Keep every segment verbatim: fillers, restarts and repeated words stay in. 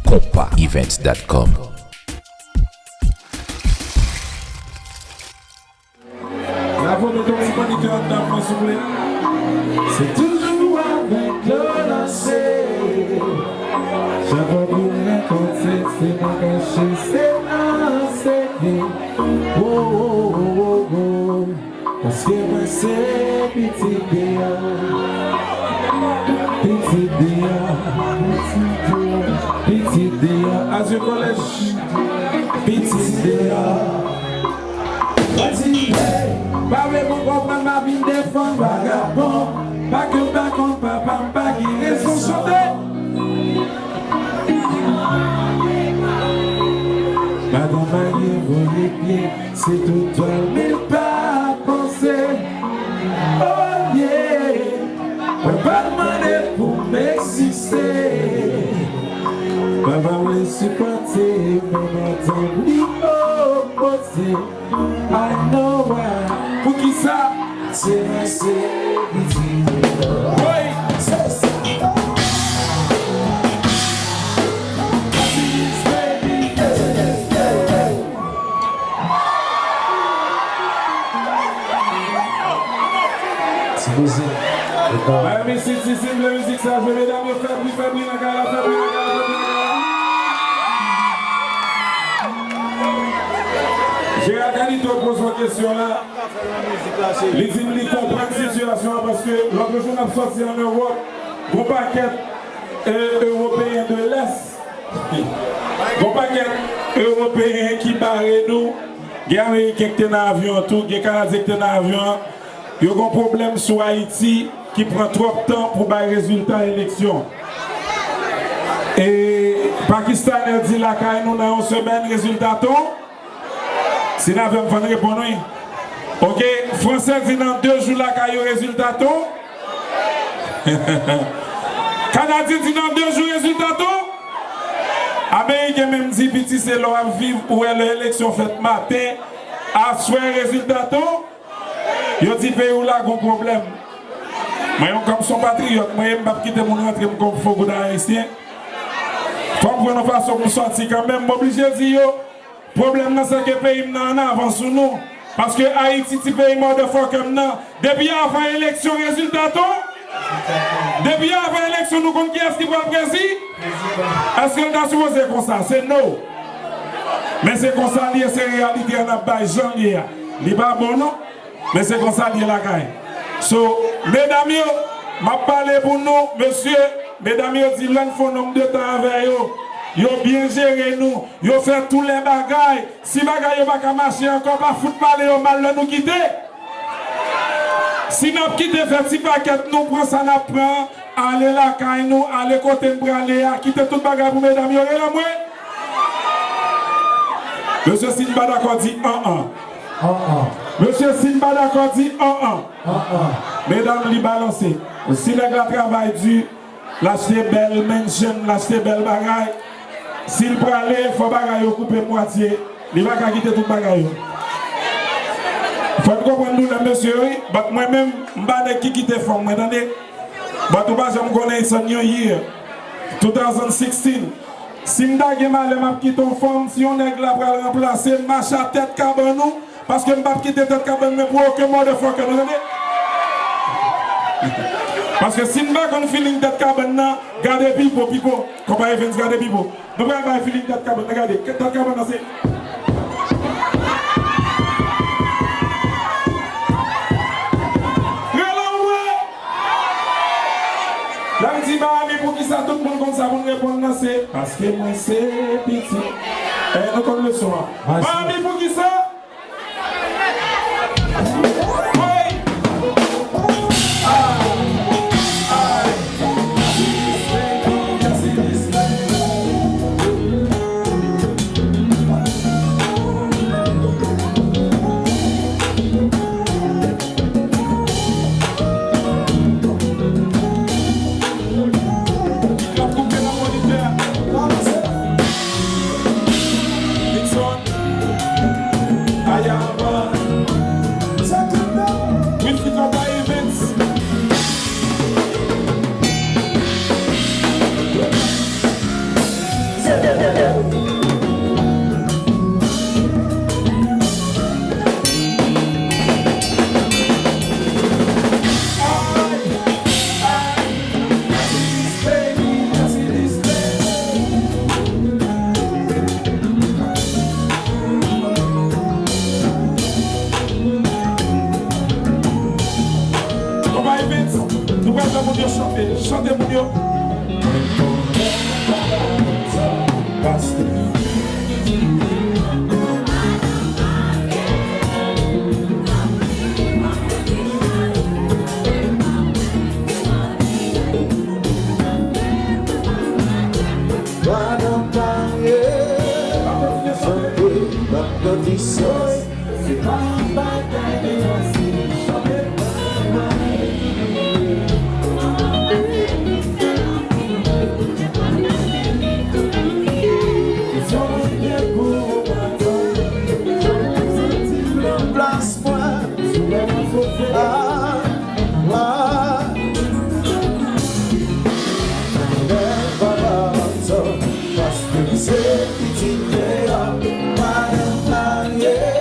Konpa Events dot com. Bravo, mete yon ti moniteur anndan mwen, souple. Se toujou avèk Claude Lanché. Chak fwa pou renkontre, se nan kache, se nan sekrè. Oh, oh, oh, oh, oh. Paske mwen se pitit deyò. Pitit deyò. Pitit deyò. Azur College. Pitit deyò. Mwen di, hey, pa vle pou konprann m ap vin defann vagabon. Pa ke m pa konn papa m pa gen rezon chante. Madanm Marie voye pye, se tout twal men pa panse. Oh yeah, papa l mande pou m egziste. Papa vle sipòte, men madanm li opoze. I know why. Poukisa? Se mwen se pitit. Woy! Se sa. Ti mizik. Miami City, si m vle mizik sa jwe, medam yo, fè bri, fè bri nan kay la, fè bri nan kay la, fè bri nan kay la. Gérard Canito poze yon kesyon la. Li di m li konprann sitiyasyon an paske lòt jou n ap sòti ann Ewòp, gon pakèt, e, Ewopeyen de lès, gon pakèt Ewopeyen ki bare nou, gen Ameriken ki te nan avyon an tou, gen Kanadyen ki te nan avyon an, yo gon pwoblèm sou Ayiti ki pran twòp tan pou bay rezilta eleksyon. E Pakistanè di lakay nou nan yon semèn rezilta ton. Si n avè m, fò n reponn wi. Oke, Fransè di nan de jou lakay yo rezilta ton. Kanadyen di nan de jou rezilta ton. Ameriken menm di piti se lè w ap viv, ou wè lè eleksyon fèt maten, aswè rezilta ton. Yo di peyi w la gon pwoblèm. Mwen menm kòm s on patriyòt, mwen m p ap kite moun rantre m kòm fo goud ayisyen. Fò m jwenn yon fason pou m sòti kanmenm, m oblije di yo, pwoblèm nan se ke peyi m nan an avans sou nou. Paske Ayiti ti peyi motherfucker m nan, depi avan eleksyon rezilta ton, depi avan eleksyon nou konn kiyès ki pral prezi? Èske l ta sipoze konsa? Se no. Men se konsa l ye, se reyalite a n ap bay jan l ye a. Li pa bon non. Men se konsa l ye lakay. So, medam yo, m ap pale pou nou, mesye, medam yo di lè n fè yon nonm de tan avè yo, yo byen jere nou, yo fè tou lè bagay. Si bagay yo pa ka mache ankò, pa fout pale yo mal lè nou kite. Si n ap kite fè ti pakèt nou pran sa n ap pran, ale lakay nou, ale kote n prale a, kite tout bagay pou medam yo, rele mwen. Mesye, si n pa dakò, di an an. An an. Mesye, si n pa dakò, di an an. An an. Medam, li balanse. Si nèg la travay di, l achte bèl mansion, l achte bèl bagay, si l prale, fò bagay yo koupe mwatye. Li pa ka kite tout bagay yo. Fò n konprann doulè mesye yo, wi. But mwen menm, m pa nèg ki kite fanm mwen, tande. But ou pa janm konnen it's a new year, two thousand sixteen. Si m ta gen malè, m ap kite yon fanm, si yon nèg la pral ranplase m, mache a tèt kabann ou, paske m p ap kite tèt kabann mwen pou okenn motherfucker, nou tande? Paske si n pa konn feeling tèt kabann nan, gade Pipo, Pipo, konpa Evens, gade Pipo. Nou pral bay feeling tèt kabann nan, gade. Tèt kabann nan se. Rele mwen! Lè m di Miami, poukisa tout moun konn sa pou n reponn nan se, paske mwen se pitit. Eh, nou konn leson an. Miami, poukisa? Vince, nou pral fè moun yo chante. Chante moun yo. Madan marye, sanble m ap grandi soy. Se pa yon bagay, men yon siy. Plas mwen. Ah, ah. Lè papa m ap tann, paske m se pitit reyò, madan marye.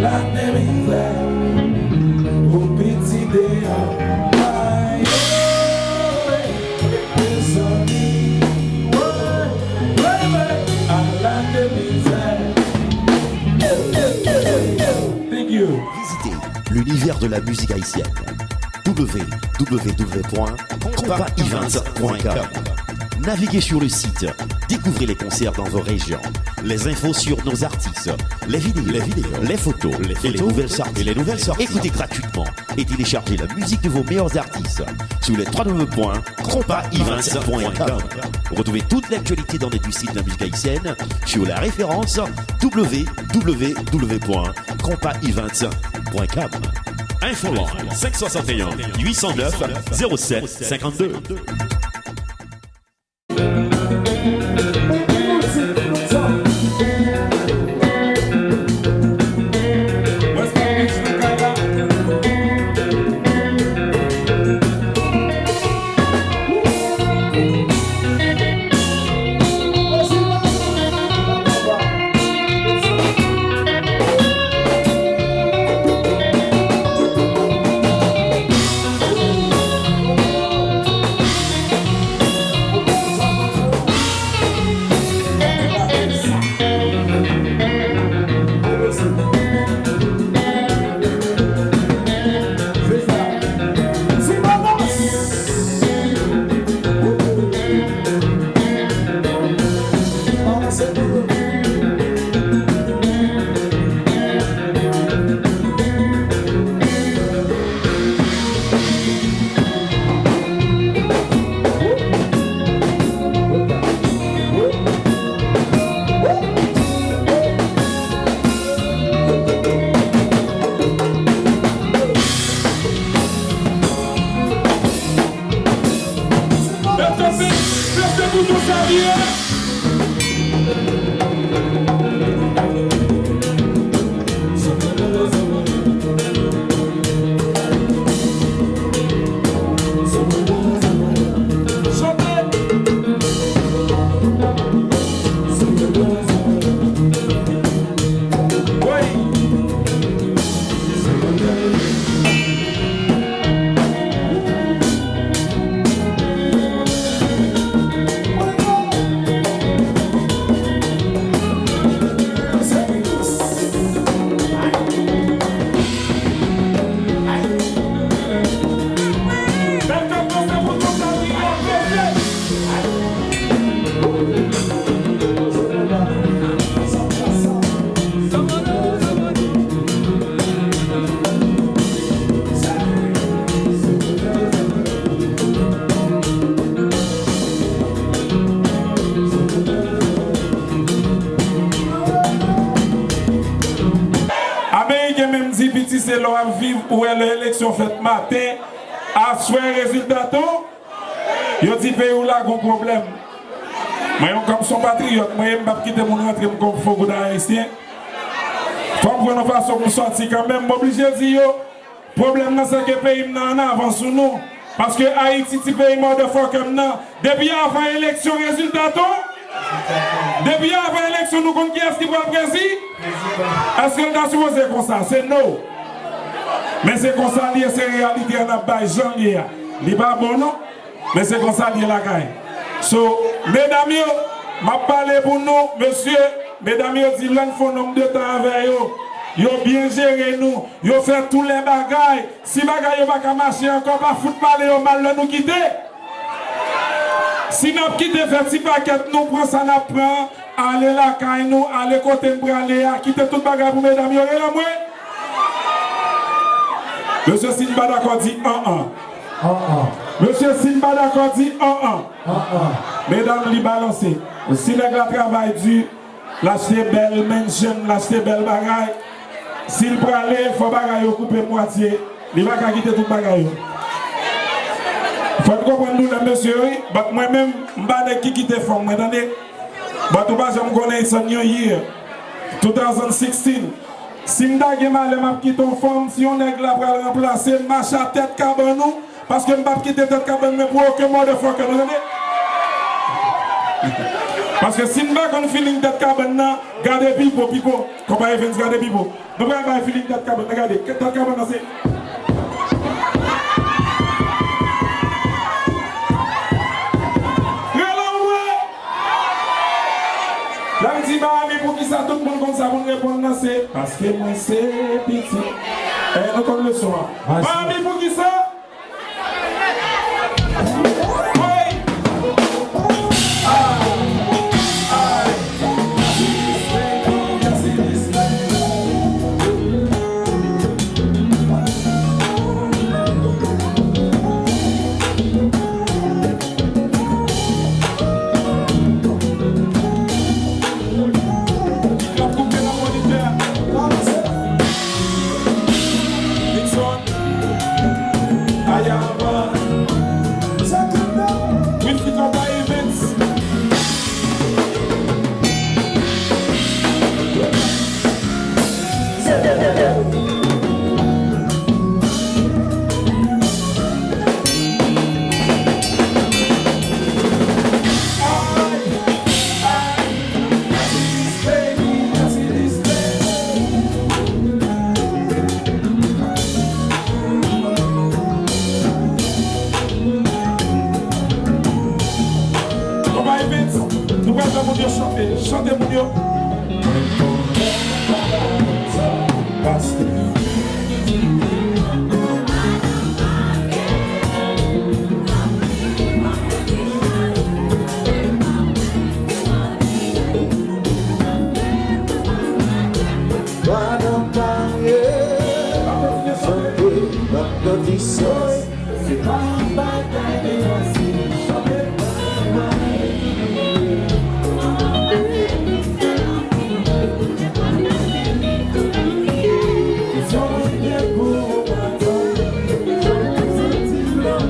Lane mizè pou piti deyò. Ay, mezanmi, woy, woy, woy, a lane mizè. Thank you. Visitez l'univers de la musique haïtienne. www.compaevents.com. Naviguez sur le site, découvrez les concerts dans vos régions, les infos sur nos artistes, les vidéos, les vidéos, les photos, les photos et les nouvelles sorties. Et les nouvelles sorties. Écoutez gratuitement et téléchargez la musique de vos meilleurs artistes sur les www.compaevents.com. Retrouvez toute l'actualité dans l'industrie de la musique haïtienne sur la référence www.compaevents.com. Infoline cinq soixante et un huit cent neuf zéro sept cinquante-deux. Ameriken menm di, piti, se lè w ap viv, ou wè lè eleksyon fèt maten, aswè rezilta tonbe, yo di peyi w la gon pwoblèm. Mwen menm kòm s on patriyòt, mwen menm m p ap kite moun rantre m kòm fo goud ayisyen. Fò m jwenn yon fason pou m sòti kanmenm, m oblije di yo, pwoblèm nan se ke peyi m nan an avans sou nou. Paske Ayiti, ti peyi motherfucker m nan, depi avan eleksyon rezilta tonbe, depi avan eleksyon nou konn kiyès ki pral prezi? Èske l ta sipoze konsa? Se no. Men se konsa l ye, se reyalite a n ap bay jan l ye a. Li pa bon non. Men se konsa l ye lakay. So, medam yo, m ap pale pou nou, mesye, medam yo di lè n fè yon nonm de tan avè yo, yo byen jere nou, yo fè tou lè bagay. Si bagay yo pa ka mache ankò, pa fout pale yo mal lè nou kite. Si n ap kite fè ti pakèt nou, pran sa n ap pran, ale lakay nou, ale kote n prale a, kite tout bagay pou medam yo, rele mwen. Mesye, si n pa dakò, di an an. An an. Mesye, si n pa dakò, di an an. An an. Medam, li balanse. Si nèg la travay di, l achte bèl mansion, l achte bèl bagay, si l prale, fò bagay yo koupe mwatye. Li pa ka kite tout bagay yo. Fò n konprann doulè mesye yo, wi. But mwen menm, m pa nèg ki kite fanm mwen, tande. But ou pa janm konnen, it's a new year. Two thousand sixteen. Si m ta gen malè, m ap kite yon fanm, si yon nèg la pral ranplase m, mache a tèt kabann ou, paske m p ap kite tèt kabann mwen pou okenn motherfucker, nou tande? Paske si n pa konn feeling tèt kabann nan, gade Pipo, Pipo. Konpa Evens, gade Pipo. Nou pral bay feeling tèt kabann nan, gade. Tèt kabann nan se. Rele w vre! Lè m di Miami, poukisa tout moun konn sa pou n reponn nan se, paske mwen se pitit. Eh, nou konn leson an. Miami, poukisa? Ayama. Wifi Konpa Events. Konpa Events, nou pral fè moun yo chante. Chante moun yo. Madanm marye, sanble nan kondisyon. Se pa yon bagay de fasil.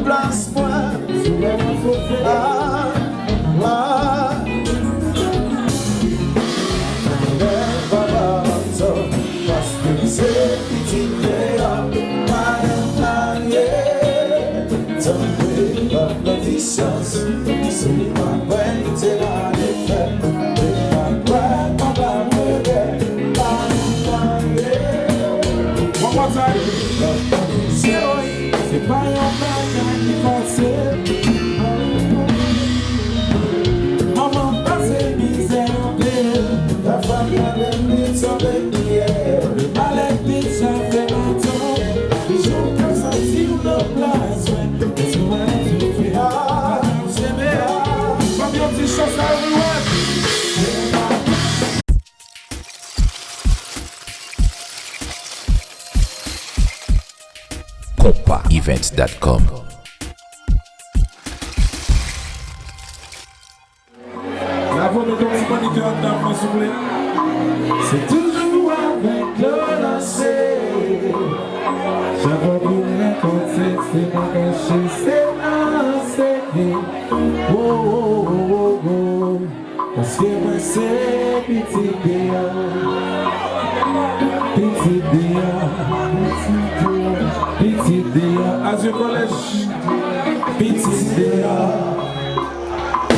Plas mwen. Ah, ah. Lè papa m sot, paske m se pitit deyò, madanm marye, tanpri ban m yon ti chans, si m pa kwè m te mare fèt, m pa kwè papa m regrèt, madanm marye. One more time. Se pa yon bagay ki fasil. Manman pase mizè anpil. Papa m pa vle m vin tonbe. Malè deja fè maton. Jou k ap soti w nan plas mwen. Èske w a di w fè a? Fè m yon ti chans everyone. Konpa Events dot com. Lavo, met yon ti pònikè anndan pou mwen, souple. Se toujou avèk Lolo se. Chak fwa pou mwen konte, se nan kache, se nan seke. Oh, oh, oh, oh, oh. Paske mwen se pitit deyò. Pitit deyò. Pitit deyò. Azye Kolèj. Pitit deyò.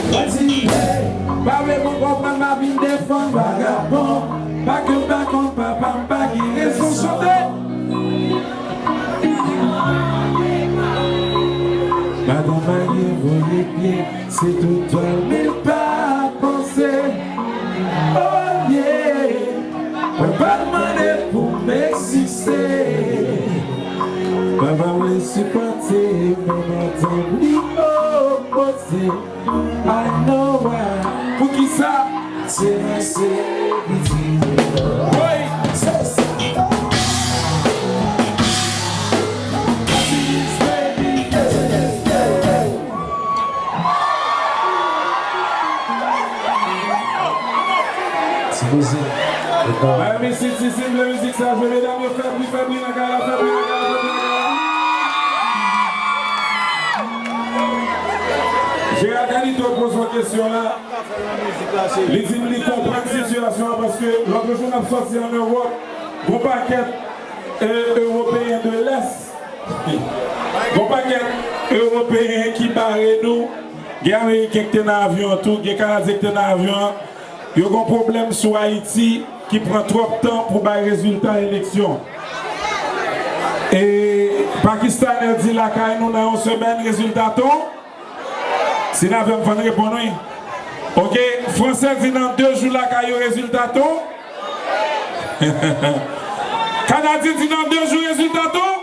Mwen di, hey, pa vle pou konprann m ap vin defann vagabon. Pa ke m pa konn papa m pa gen rezon chante. Madanm marye voye pye, se tout twal men pa panse. Oh yeah, papa l mande pou m egziste. Papa vle sipòte, men madanm li opoze. I know why. Poukisa? Se mwen se pitit deyò. Woy! Se sa. Ti mizik. Miami City, si m vle mizik sa jwe, medam yo, fè bri, fè bri nan kay la, fè bri nan kay la, fè bri nan kay la. Gérard Carlito poze yon kesyon la. Li di m li konprann sitiyasyon an paske lòt jou n ap sòti ann Ewòp, gon pakèt, e, Ewopeyen de lès, gon pakèt Ewopeyen ki bare nou, Gen Ameriken ki te nan avyon an tou, gen Kanadyen ki te nan avyon an. Yo gen pwoblèm sou Ayiti ki pran twòp tan pou bay rezilta eleksyon. E Pakistanè di lakay nou nan yon semèn rezilta ton. Si n avè m, fò n reponn wi. Oke, Fransè di nan de jou lakay yo rezilta ton. Kanadyen di nan de jou rezilta ton.